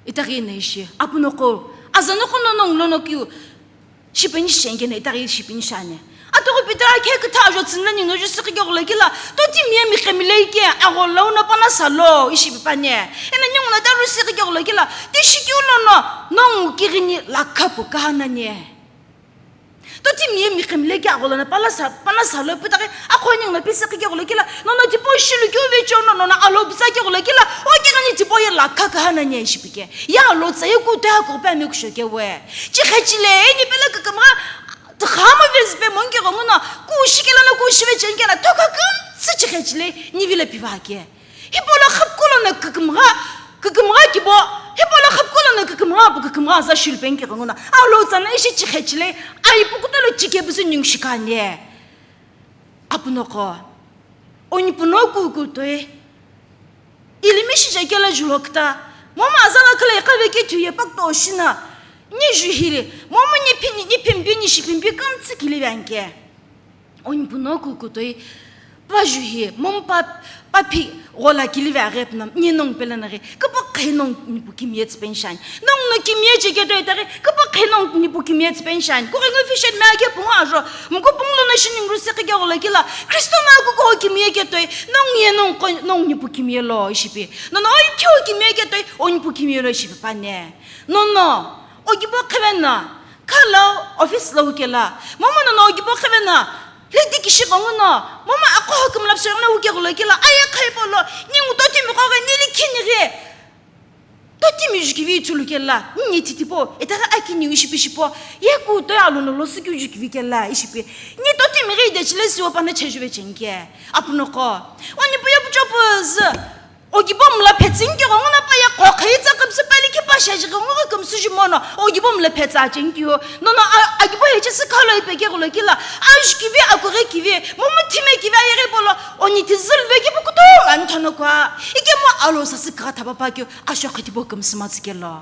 itaghi na ishi, apunoqo, azanoqo no nong lono keu, shipeni shengena itaghi shipeni shani. Atughu Peter akhe kütha ajo tsünla ningu ju sikhi keghulo kila, totimi ye miqhemilei ke, agho launo pana salo, ishi pipane. Ena ningu na taru sikhi keghulo kila, tishi keu lono, nong kighini lakhapu kahanani. Totimi ye miqhemilei ke agho lono pala sa, pana salo putaghi, akho ningu na pisi keghulo kila, nono tipau shilu keu vecho no, nono alo pisa keghulo kila, o kighini tipau ye lakha kahanani ishi pike. Ya alo tsa ye ku te hako pe ame kusho ke we. Chikhechile, eni pela kakama, tkhama vezi pe monke gonguno, ku shikela na ku shive chenkela, toka kümtsü chikhechile, ni vile piva ke. Hipau lo khapukolo na kükümgha, kükümgha kibo, hipau lo khapukolo na kükümgha pu kükümgha za shulupeni kighengu na, alo tsana ishi chikhechile, aipu kutolo chike püsü ningu shikane. Apunoqo, onipuno kuku toi, ilimi shije kela julo küta, momu azala khala iqave ke thuye pakto shina, ni ju hili, momu ni phini, ni phimpi, ni shipimpi kümtsü kilive anke. Onipuno kuku toi, pa ju hi, momu pa, pa phi ghola kilive aghi puna, nye nong pela naghi, küpakhe nong nipu kimiye tsüpeni shani. Nong no kimiye cheke toi itaghi, küpakhe nong nipu kimiye tsüpeni shani. Kughengu fishen me ake pungu ajo, mku pungu lono shi ningu sikhi keghulo kila, Kristo no kuku ho kimiye ke toi, nong ye nong ko, nong nipu kimiye lo ishipi. Nono oi keu kimiye ke toi, onipu kimiye lo ishipi pane. Nono, okibo khevena, Khala office lo wukela, momu nono okibo khevena, ledi kishi gonguno, momu aqo hokumla psirona wuke ghulo kela, aye khaibo lo, ningu totimi qoghi, nili khinighi. Totimi jukivi ithulu kela, ningu titipo, etaghi akini ishipi shipo, ye ku toi alono lo sükeu jukivi kela, ishipi. Ni totimi ghi idechile siwo pana chejuve chenke, apunoqo. Oni puye puchopu zü. Okibo mla phetsü nki ghongu na pa ye qhokhe itsa kümsü pali khipa shaji ghongu kümsü jumono, okibo mla phetsa chenkiu. Nono a-, akibo heche sü khalo ipeke ghulo kila, ajukivi, akughe kivi, momu thime kivi ayeghi polo, oni tizülve kipu kutu ani thono kua. Ikemu alo sasü kha thapa pa kiu, ashoqhi tipo kümsü matsükelo.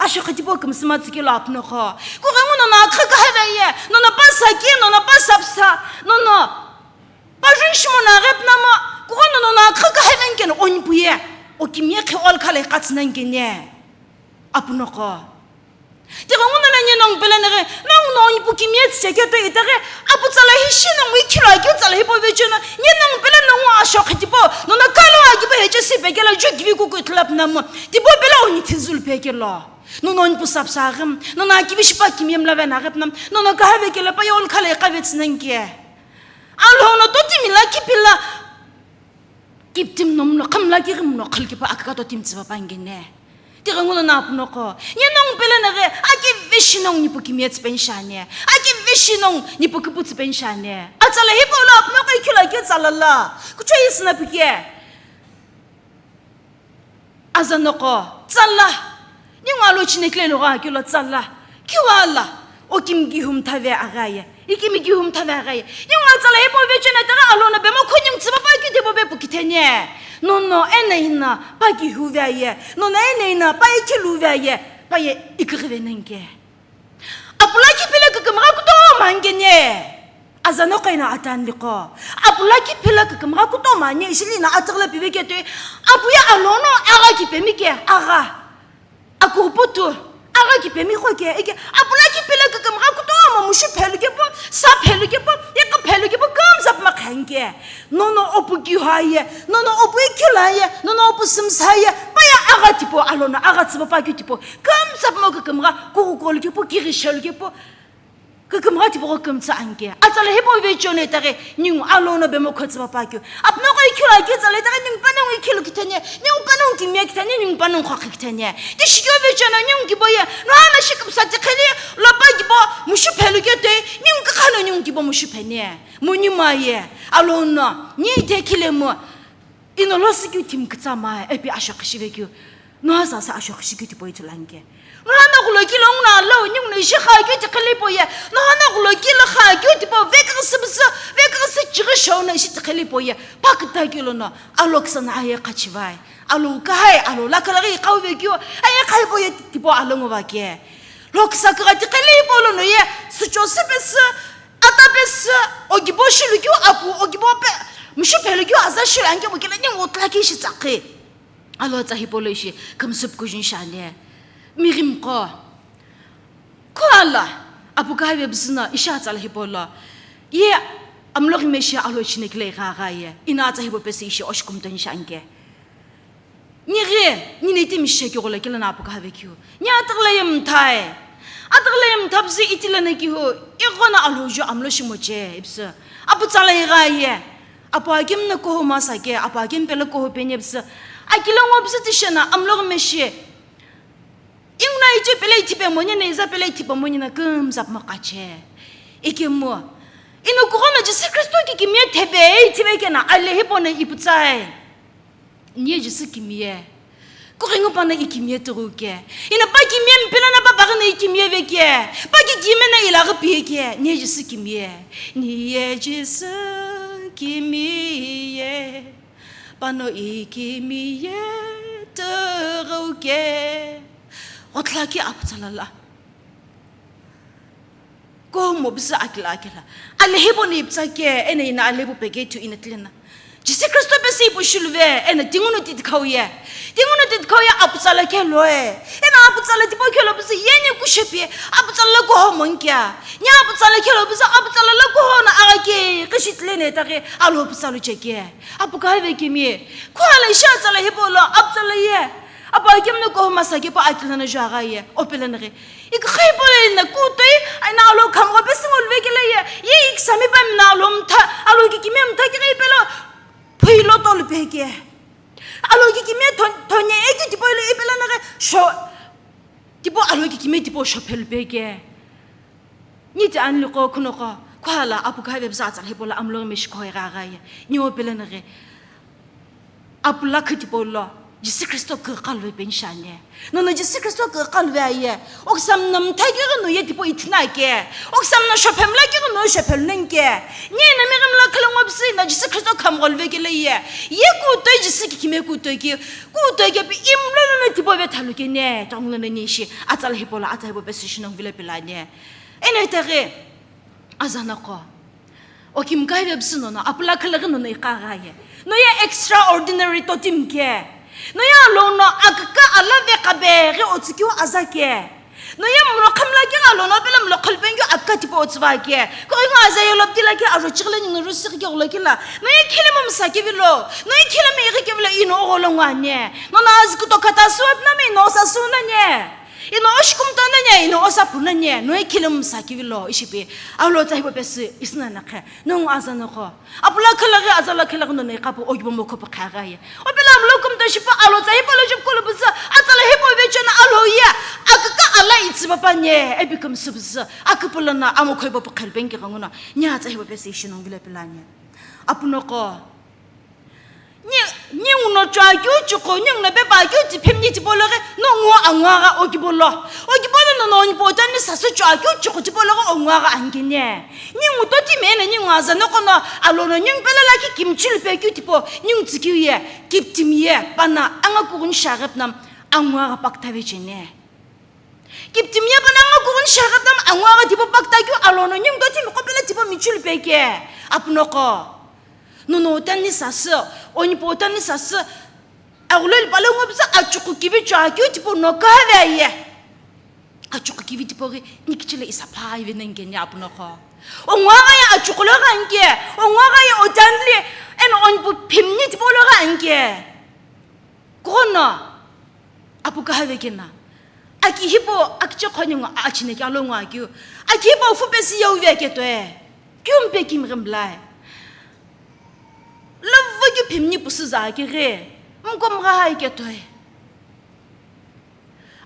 Ashoqhi tipo kümsü matsükelo apunoqo. Kughengu nono akhü kahave ye, nono pa saki, nono pa sapsa, nono Pajun shimo na ghep nama, kughono no na khaka heven keno onipuye. O kimye khe ol khale katsnan kene. Apunoqo. Tighenguno na ninongu pele naghi, nongu no nipu kimiye tsüchekeu toi itaghi, apu tsala hi shi nongu ikhilo akeu tsala hipau vecheno, ninongu pele nongu ashokhi tipau, nono kalo akipu heche si pekelo, ju kivi kuku ithulu pu namu, tipau pele oni thizulu pekelo. Nono nipu sapsa aghi, nono akivi shipa kimiye mla vena aghi pu namu, nono kahave kelo pa ye olukhala iqave tsü nani ke. Alhou no totimi lakhi pila, kiptimi no mlo, khamla kighi mlo, khali kipu akaka totimi tsüpa pa ngene. Tighenguno na apu noqo, ninongu pele naghi, akivi shi nongu nipu kimiye tsüpeni shiani, akivi shi nongu nipu kipu tsüpeni shiani. Atsala hipau lo apu noqo ikhilo akeu tsala la, kuchoi sina pike. Aza noqo, tsala, ningu alo chinekile lo gha kelo tsala, kiwala, o kimi kihu mthave aghaye, i kimi kihu mthave aghaye. Ningu atsala hipau vecheno itaghi alo no bemo kho ningu tsüpa pa keu tipau pe pukitheni. Nono ena ina pa kihu ve aye, nono ena ina pa ikhilu ve aye, pa ye ikighi ve nani ke. Apu lakhi pila kükümgha kutomo ani kene. Aza noqo ina atani liqo. Apu lakhi pila kükümgha kutomo ani ishi lina atüghüla pive ketoi. Apu ye alo no agha kipemi ke, agha. Akuputu. Agha kipemi qo ke. Ike apu lakhi pila kükümgha kutomo mushu phelu kepu, sa phelu kepu, iqi phelu kepu, kümsa puma khanke. Nono opu kihu aye, nono opu ikhilo aye, nono opu sümsa aye, pa ye agha tipau alo no agha tsüpa pa keu tipau. Kümsa pumo kükümgha, kughu kolu kepu, kighi shelu kepu, kükümgha tipau kümtsü ani ke. Atsala hipau vecheno itaghi, ningu alo no bemo kho tsüpa pa keu. Apu noqo ikhilo akeu tsala itaghi, ningu pa nongu ikhilu kitheni, ningu pa nongu kimiye kitheni, ningu pa nongu khokhi kitheni. Ti shikeu vecheno ningu kibo ye, nohana shi kümsa tiqheli, lo pa kibo mushu phelu ketoi, ningu kükha no ningu kibo mushu pheni. Monima ye, alo no, ni ithekile mu, ino lo sükeu timi kütsa ma, epi ashokhi shive keu, noha sasa ashokhi shikeu tipau ithulu ani ke. Nohana ghulo kilo nguno alo, ningu no ishi kha keu tiqheli hipau ye, nohana ghulo kilo kha keu tipau, veküghü sübüsü, veküghü süchighi shou no ishi tiqheli hipau ye, pa küta keu lono, alo küsa no aye khachivai, alo kahai, alo lakhalaghi iqauve keu, aye kha hipau ye tipau alo ngo va ke. Lo küsa kugha tiqheli hipau lono ye, sücho sübüsü, ata pesü, okibo shilu keu apu, okibo pe, mushu phelu keu aza shilu ani kemu kelo ningu otla keu ishi tsaqhi. Alo tsa hipau lo ishi kümsüp kujun shiani. Mighimqo. Kuala, apu kahave püsü no ishi atsala hipau lo. Ye amloghi meshi alo chinekile ighagha ye. Ina atsa hipau pesü ishi oshi kumtoni shiani ke. Nighi, nini itimi shikeghola kelo no apu kahave kihu. Ni atüghüla ye mthae. Atüghüla ye mtha püsü itila no kihu. Ighono alo ju amlo shimoche, ipüsü. Apu tsala igha ye. Apu akemi no kohu masa ke, apu akemi pelo kohu peni püsü. Akilo ngo püsü tishena, amloghi meshi. Ingu no iche pelo ithipe moni no iza pelo ithipe moni no kümza puma kache. Ikemu. Ino kughono Jisü Kristo ki kimiye thebe, ithipe kena, ale hipau no ipütsae. Niye Jisü kimiye. Kughengu pano i kimiye tughu ke. Ina pa kimiye mpilo na pa paghi no i kimiye ve ke. Pa ki kimiye no ila ghi piye ke. Niye Jisü kimiye. Niye Jisü kimiye. Pano i kimiye tughu ke. Ghothla ki apu tsala la. Kohu mo püsü akila akila. Alehibo no ipütsa ke, eno ina alehibo peke thu ina tilena. Jisü Kristo pesü ipu shiluve, eno tingunu titikhau ye. Tingunu titikhau ye apu tsala kelo e. Eno apu tsala tipau kelo püsü yeni kushepi, apu tsala la kohu mo nkia. Ni apu tsala kelo püsü, apu tsala la kohu no agha ke, kishi tilene taghi, alo pütsa lo cheke. Apu kahave kimiye. Kohu ala ishi atsala hipau lo, apu tsala ye. Apu akemi no kohu masa ke pa akila no ju agha ye. Opela naghi. Iküxü hipau lo ina kutoi, ina alo khamgha pesü ngolu vekele ye, ye iküsami pa mina alo mtha, alo kikimiye mtha kighi pelo, phui lo tolu peke. Alo kikimiye thon-, thonye eki tipau lo ipela naghi sho, tipau alo kikimiye tipau sho phelu peke. Niti anli qo khuno qo, kuhala apu kahave püsü atsala hipau lo amlo meshi kohu igha agha ye. Ni opela naghi. Apu lakhi tipau lo, Jisü Kristo kükha luve peni shiani. Nono Jisü Kristo kükha luve aye. Oküsami no mtha kighi no ye tipau ithina ke. Oküsami no shophe mla kighi no shophe luneni ke. Ni ina mighimla khalo ngo püsü ina Jisü Kristo khamgha luve kele ye. Ye kutoi Jisü kikimiye kutoi ke. Kutoi ke pi imlo lono tipau vethalu kene. Tonglo no nishi. Atsala hipau lo, atsala hipau pesü shi nongu vilo pilani. Eno itaghi. Aza noqo. Okimi kahave püsü nono, apu lakhi laghi nono iqa agha ye. No ye extraordinary totimi ke. No ye alo no akaka ala vekabeghi otsükeu aza ke. No ye mlo khamla kigha lo, no pelo mlo khalpengyu aka tipau tsüva ke. Ko ingo aza yelo ptila ke aro chighle ningu rusi ke gula kila. No ye khile mo msa ke vilo. No ye khile mo ighi ke vilo ino ogolo ngwa ne. No na azku to kata suat na mi no sa suna ne. Ino oshkum to na ne, ino osa puna ne. No ye khile mo msa ke vilo ishipi. Alo tsa hibo pesi isna na khe. No aza no ko. Apula khalaghi, azala khalaghi no nei kapu ogibo mokho pa khagha ye. Opela amlo kumta shipa alo tsa hipau lo jupkolo busa, atsala hipau vechena alo ye. Akaka ala itsi papa nye, ebi kumsu busa. Akapula na amo khoibo pa khalbengi ghanguna. Nya tsa hipau pesi ishi nong vile pela nye. Apunoko. Ni, ni uno chwa kyu chuko, ni uno beba kyu tiphem ni tipologhe, no ngwa angwa gha ogibo lo. Ogibo lo no no ni pota ni sasu chwa kyu chuko tipologhe ongwa gha angene. Ningu toti mena ningu aza noqo no alono ningu pela lakhi kimchulu pekeu tipau ningu tsükeu ye, kiptimi ye, pana angakughuni shaghapnam angwa gha paktave chene. Kiptimi ye pana angakughuni shaghapnam angwa gha tipau paktakeu alono ningu toti miqo pela tipau michulu peke. Apunoqo. Nono otani sasü, onipo otani sasü, aghuloli pala ngopsa achuqu kivi chwa keu tipau no kahave aye. Achuqu kivi tipau ghi nikichile isa pha ive nengeni apunoqo. Ongwagha ye achuqu lo gha anke, ongwagha ye otanli, eno onpu phimni tipau lo gha anke. Kono, apu kahave kena. Aki hipau akiche khoni ngo achine kya lo ngo akeu. Aki hipau fu pesi yau ve ke toe. Kyu mpe kimghi mlae. Lovo kyu phimni pusu za ke ghe. Mkom gha hai ke toe.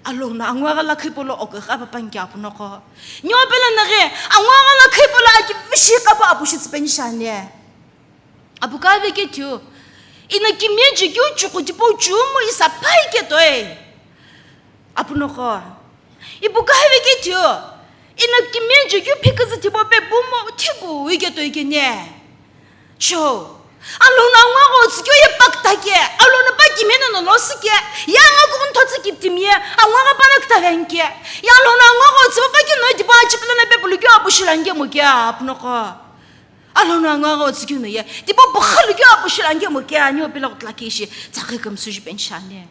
Alo na angwa gha lakhi polo oke gha pa pangi apunoqo. Nyo pela na ghe, angwa gha lakhi polo aki vishi ka pa apushi tsipeni shane. Apu kahave ke tiu. Ina kimie ju kyu chuqu tipau chumu isa pai ke toi. Apunoqo. Ipu kahave ke tiu. Ina kimie ju kyu phiküzü tipau pe bumo thiku ike toi ke ne. Cho. Alo na angwa gha otsükeu ye pakta ke. Alo na pa kimie no no losi ke. Ya angakughuni thotsi kiptimi ye. Angwa gha pana ktaven ke. Ya alo na angwa gha otsü pa ke no tipau achipla na pe pulu kyu apushi lange mo ke apunoqo. Alono angwa gha otsükeu no ye, tipau bukhalu keu apushi lange mo ke anio pela kutla kishi, tsakhi kümsü ju penshane.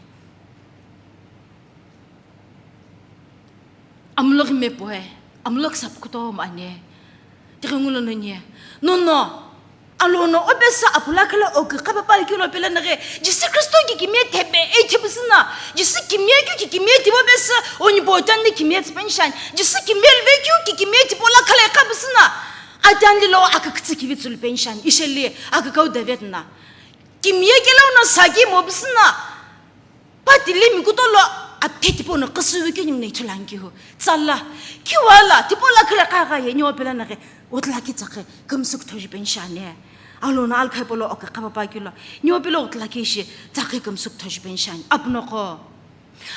Amuloghi mepoe, amuloghi sapu kutomo ane. Tighengulo no nye. Nono, alono opesa apula khala oke kapa pa kilo pela naghe, Jisü Kristo ki kimie tepe, ei tepusina. Jisü kimie keu ki kimie tipau pesa, oni botan ni kimie tsipenshan. Jisü kimie lve keu ki kimie tipau la khala kapusina. Atanli lo akakütsü kivi tsulu penshani, isheli akakau David na. Kimie kelo no saki mobusü na. Patili mikuto lo aphe tipau no kasuvi keu ningu nei thulangi hu. Tsala, kiwala, tipau la khala kagha ye nyo pela naghe, otla ki tsakhe, kümsü kuthoji penshani. Alo no alkhai polo oke kapa pa kilo, nyo pelo otla ki shi, tsakhe kümsü kuthoji penshani. Apunoqo.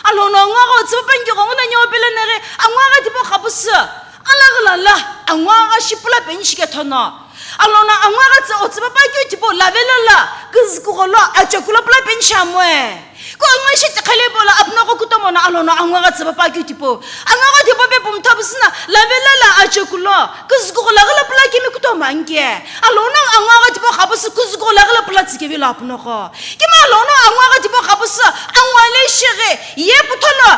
Alono angwa gha otsü pa pangi ghongu na nyo pela naghe, angwa gha tipau khapusu. Alaghi lala, angwa gha shipula penshi ke thono. Alono angwa gha tsü otsü pa pakeu tipau lave lala, kuzukugho lo, achakulo pula penshi amoe. Ko angwa shi tikhale polo apunoqo kutomo no alono angwa gha tsü pa pakeu tipau. Angwa gha tipau pe pumtha pusina, lave lala, achakulo, kuzukugho laghi lo pula kimi kutomo anke. Alono angwa gha tipau khapusu kuzukugho laghi lo pula tsikevi lo apunoqo. Kima alono angwa gha tipau khapusu, angwa le shighe, ye putholo,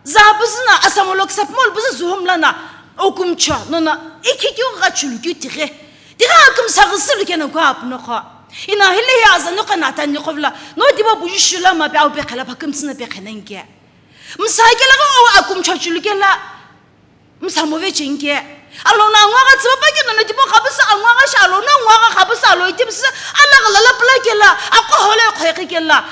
za pusina, asamolo kisa pumolo pusu zuhumla na, okumcho, nono, ikhi keu gha chulu keu tighe. Tighe akumsa ghisulu kena kua apunoqo. Ina hile ya aza noqo na tani qovla, no tipau buju shula ma pe au pe khala pa kümsü na pe khenenke. Msa kela gha o akumcho chulu kela. Msa move chenke. Alono angwa gha tsü pa keu no tipau khapusu angwa gha sha alono angwa gha khapusu alo itipsu alaghi lala pula kela, aqo hole khoiqi kela.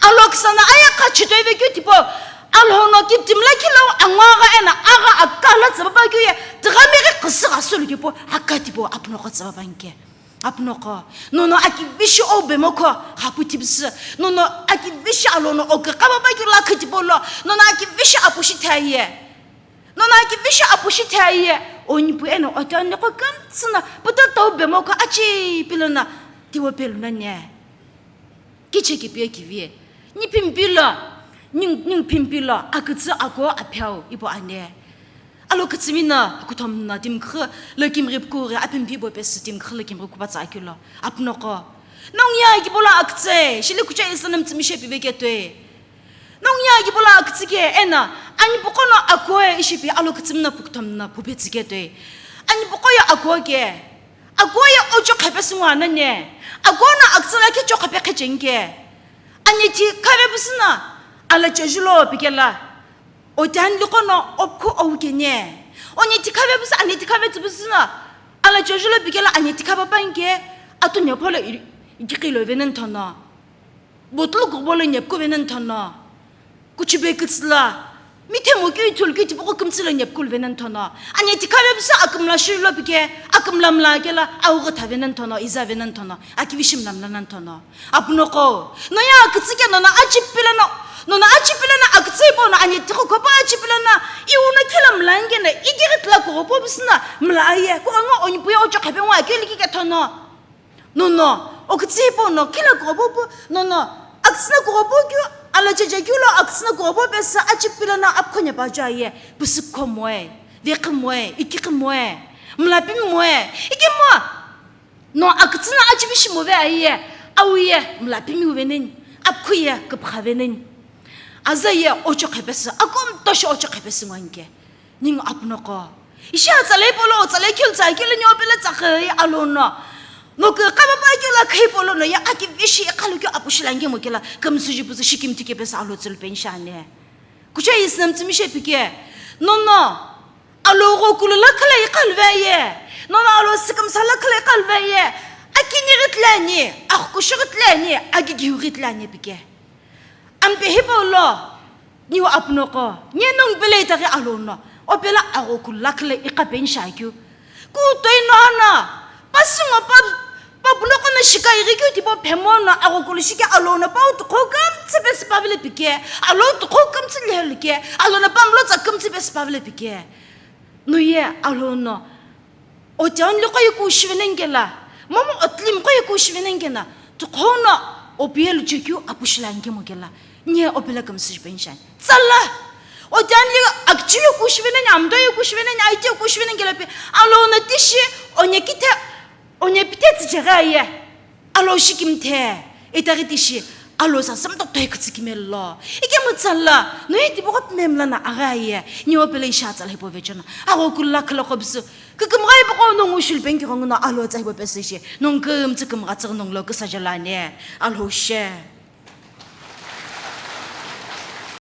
Alo kisana aya kha chitoi ve keu tipau. Alono kitimla kilo angwa gha ena agha akala tsü pa keu ye. Tigha mi ghi khisü gha sulu keu po aka tipau apunoqo tsü pa panke. Apunoqo. Nono aki vishi o bemoko khapu tipsu. Nono aki vishi alono oke kapa pa keu lakhi tipau lo. Nono aki vishi apushi thaye. Nono aki vishi apushi thaye, onipu eno otoneko kümtsü na, puto tau bemoko achi pilo na, tiwo pelu na ne. Kiche kipi kivi, ni pimpi lo, ni, ni pimpi lo, akütsü ako apheau ipo ane. Alo kütsümi na, akuthom na, timkhu, lo kimri pukure, apimpi bo pesu, timkhu lo kimri kupa tsakilo, apunoqo. Nong ya kibo lo akütsü, shili kucha isa na mtsümi shepi veketwe. Nongu ye akibo lo akütsü ke, eno anipogho no akuo ye ishi pi alo kütsümna puküthomna pupetsü ke toi. Anipogho ye akuo ke, akuo ye ocho qhepesü ngo anane, akuo no akütsü lakhi cho qhepe qhecheni ke. Ani thi khave pusü no, ala cheju lo pikela, otiani liqo no opkhu owu kene. Oni thi khave pusü, ani thi khave tsü pusü no, ala cheju lo pikela, ani thi khava panke, atu nepho lo i-, ikiqi lo veneni thono. Botulu kubo lo nepku veneni thono. Kuchibe kütsü lo, mithe mo keu ithulu keu tipaqo kümtsü lo nepku lo veneni thono. Ani thi khave pusü akümla shi lo pike, akümla mla kela, awughi tha veneni thono, iza veneni thono, akivishi mla mla nani thono. Apunoqo, no ye akütsü ke nono achipi lono, nono achipi lono akütsü hipau no ani thiqo kopa achipi lono, iwu no khela mla nge no, ikiqi tila kubo pusü no, mla aye, kuango onipu ye ocho qhepe ngo akeu liki ke thono. Nono, okütsü hipau no, khela kubo pu, nono, akütsü no kubo keu, ala cheche keu lo akütsü no kubo pesü achipi lono apkho nepa ajo aye, pusü kho moe, vekhi moe, ikiqi moe, mla pimi moe, ikemu. No akütsü no achivishi move aye, awu ye mla pimi wu veneni, apkhu ye küpkha veneni. Aza ye ocho qhepesü, akumto shi ocho qhepesü ngo anke. Ningu apunoqo. Ishi atsala hipau lo, otsala khelu tsa kelo neo pelo tsakhi alo no. No ke kaba pa kelo akhi hipau lo no ye akivishi iqalu keu apushi lange mo kela, kümsü ju pusü shikimthi ke pesü alo tsülu penshi ane. Kucha isnam tsümishe pike. Nono. Alo ghokulu lakhi lo iqalu ve aye. Nono alo sikimsa lakhi lo iqalu ve aye. Akinighi tile ani, aghukushughi tile ani, agigiwughi tile ani pike. Ampe hipau lo, niu apunoqo, nye nongu pelo itaghi alo no, opelo aghokulu lakhi lo iqa penshi akeu. Kutoi no ano, pasu ngo pa, papunoqo no shika ighi keu tipau phemo no aghokulu shike alo no pau tuqhou kümtsü pesü pavilo pike, alo tuqhou kümtsü lehelu ke, alo no pamlo tsa kümtsü pesü pavilo pike. No ye alo no, otiani liqo ye kushive nani kela, momu otili miqo ye kushive nani kena, tuqhou no, opiye lu chekeu apushi lange mo kela, nye opelo kümsü penshi ani. Tsala, otiani li akchi ye kushive nani, amdo ye kushive nani, aiti ye kushive nani kela pi, alo no tishi, onye kithe, onye pithe tsü cheghi aye, alo shikimthe, itaghi tishi, alo sa sümtokto ye kütsü kimelo. Ikemu tsala, no ye tipaqo pimemla no aghi aye, niu pelo ishi atsala hipau vecheono. Aghokulu lakhi lo qo pusü, kükümgha hipaqo nongu shulu penki ghongu no alo tsa hipau pesü ishi, nongu kümtsü kümgha tsüghi nongu lo küsa jelo ani, alo she.